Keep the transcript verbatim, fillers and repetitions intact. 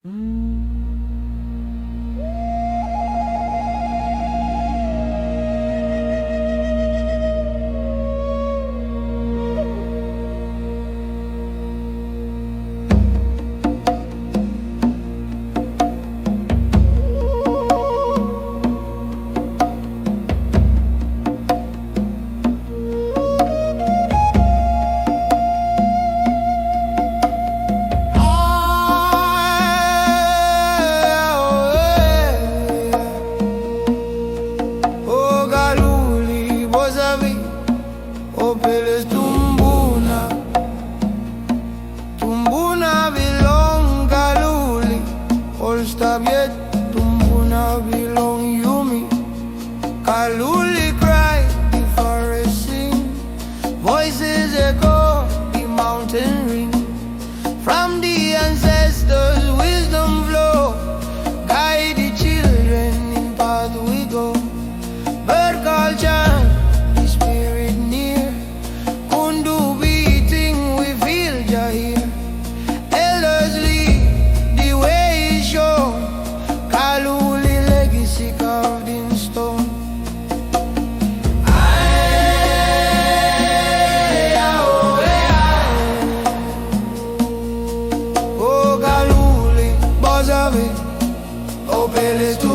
O Galili, bo save, o peles tumbuna. Tumbuna bilong Galili, ol stap yet tumbuna bilong yumi. Galili cry, di forest sing, voices echo, di mountain ring. From the ancestors, wisdom flow, guide the children in path we go. Bird call chant, the spirit near. Kundu beating, we feel Jah here. Elders lead, the way is shown. Galili legacy carved in stone. Ai, ai, oh, eh, ai. O Galili, bo save, o peles tu